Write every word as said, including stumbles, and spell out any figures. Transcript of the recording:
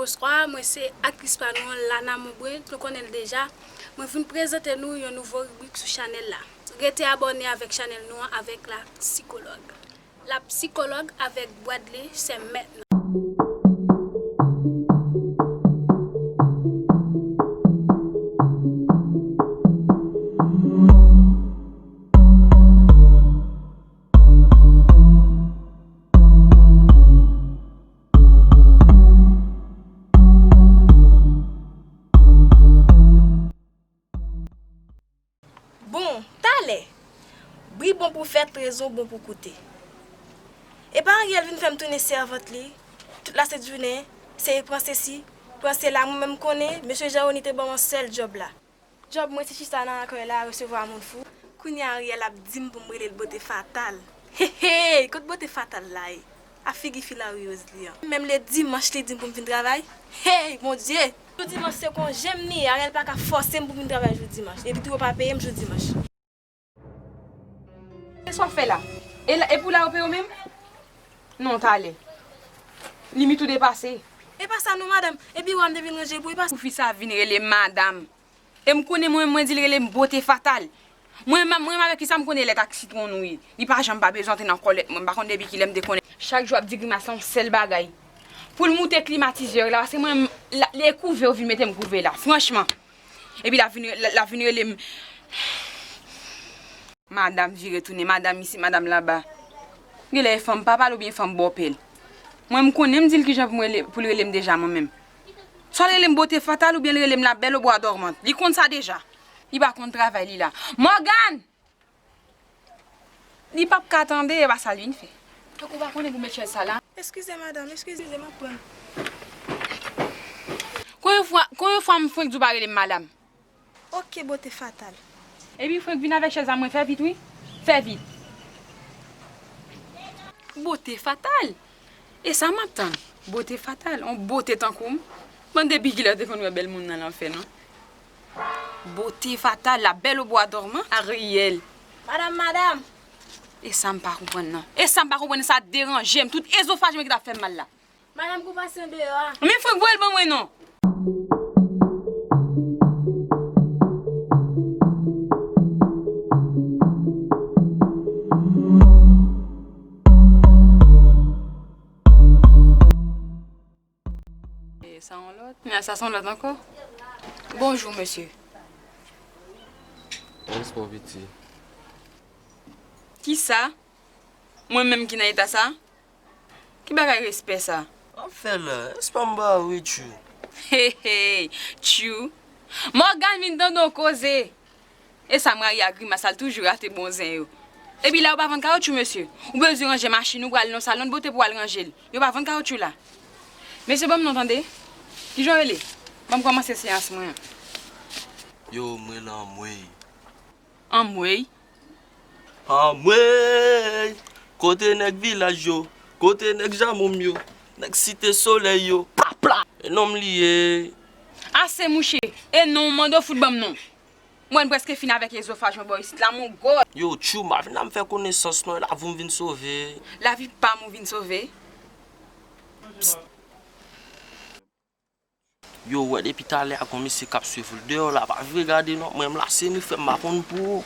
Bonswa, mwen se aktris pa nou an, Lana Monbrun, nou konnen l deja. Mwen vin prezante nou yon nouvo ribrik sou chanèl la. Rete abòne avèk chanèl nou an avèk La Psychologue. La Psychologue avèk Bradley, se mèt nan. Bon, talè. Bri bon pou fè, trezon bon pou koute. Epa Ariel vin fè m tounen sèvant li. Tout lasent jounen, se pran sesi, pran sela. Mwen menm konnen, mesye Jeroni te ban m yon sèl djòb la. Djòb mwen se chita nan akèy la, resevwa moun fou. Kounye a Ariel ap di m pou m rele l bote fatal. Hey, hey, kot bote fatal la ye? A figi Filaryoz li an. Menm le dimanch li di m pou m vin travay. Hey, Bondye! Jou dimanch se konje m li ye, Ariel pa ka fòse m pou m vin travay jou dimanch. Epi tou yo pa peye m jou dimanch. Se sa w fè la? E la, e pou la yo peye w menm? Non, talè. Limit ou depase. E pa sa non, madanm. E biwo a m te vin ranje pou, e pa sa. Pou fi sa vin rele m madanm. E m konnen mwen, mwen di l rele m bote fatal. Mwen, mwen, mwen avèk li sa m konnen lèt ak sitwon nou ye. Li pa janm pa bezwen antre nan kòlèt mwen. M pa konn depi kilè m te konnen. Chak jou ap di grimas la yon sèl bagay. Pou l moute klimatizè la, paske mwen, la, li kouve yo vin mete m kouve la. Franchman. Epi l ap vin, l ap vin rele m. Madanm vire tounen, madanm isi, madanm laba. Genlè e fanm papa l oubyen fanm bòpè l. Mwen m konnen m di l kijan pou m rele, pou l rele m deja mwen menm. Swa l rele m bote fatal oubyen l rele m la belle au bois dormant. Li konn sa deja. Li pa konn travay li la. Morgan! Li p ap ka tande, e pa sa l vin fè. Tankou w pa konnen pou met chèz sa la. Eskize madanm, eskize m ap pran. Konbyen fwa, konbyen fwa m fwenk di w pa rele m madanm? Oke, bote fatal. Epi fwenk vin avèk chèz la mwen, fè vit wi. Fè vit. Bote fatal. E sa m ap tann? Bote fatal, on bote tankou m. Bon, depi kilè w te konn wè bèl moun nan lanfè non? Bote fatal, la belle au bois dormant, Ariel. Madanm, madanm. E sa m pa konprann nan. E sa m pa konprann, sa deranje m. Tout ezofaj mwen ki t ap fè m mal la. Madanm, kou pase andeyò a. Men fwenk voye l ban mwen non. E sa yon lòt? Men sa se yon lòt ankò. Bonjou, mesye. Respè w, piti. Kisa? Mwen menm ki nan eta sa? Ki bagay respè sa? Ap fè la, respè m ba ou wi, tchou. Hey, hey, tchou. Morgan vin tande w koze. E sa m rayi a grimas la, l toujou rate bon zen yo. Epi la yo pa vann kawotchou, mesye. Ou bezwen ranje machin ou, pral nan salon de bote pou al ranje l. Yo pa vann kawotchou la. Mesye, ban m non, tande. Kijan w rele? Ban m kòmanse seyans mwen an. Yo, m rele Anmwey. Anmwey? Anmwey! Kote nèg vilaj yo? Kote nèg Jamoum yo? Nèg Site Solèy yo? Pla, pla! E non m li ye. Ase mouche, e non w mande w fout ban m non. Mwen prèske fin avèk ezofaj mwen bò isit la, mon God. Yo, tchou, m pa vin la m fè konesans non, e lavi w m vin sove. Lavi pa m ou vin sove? Psst. Yo, wè depi talè a gon mesye k ap swiv ou deyò la, pa vire gade non, mwen m la se ni fè m pa konn pou ou.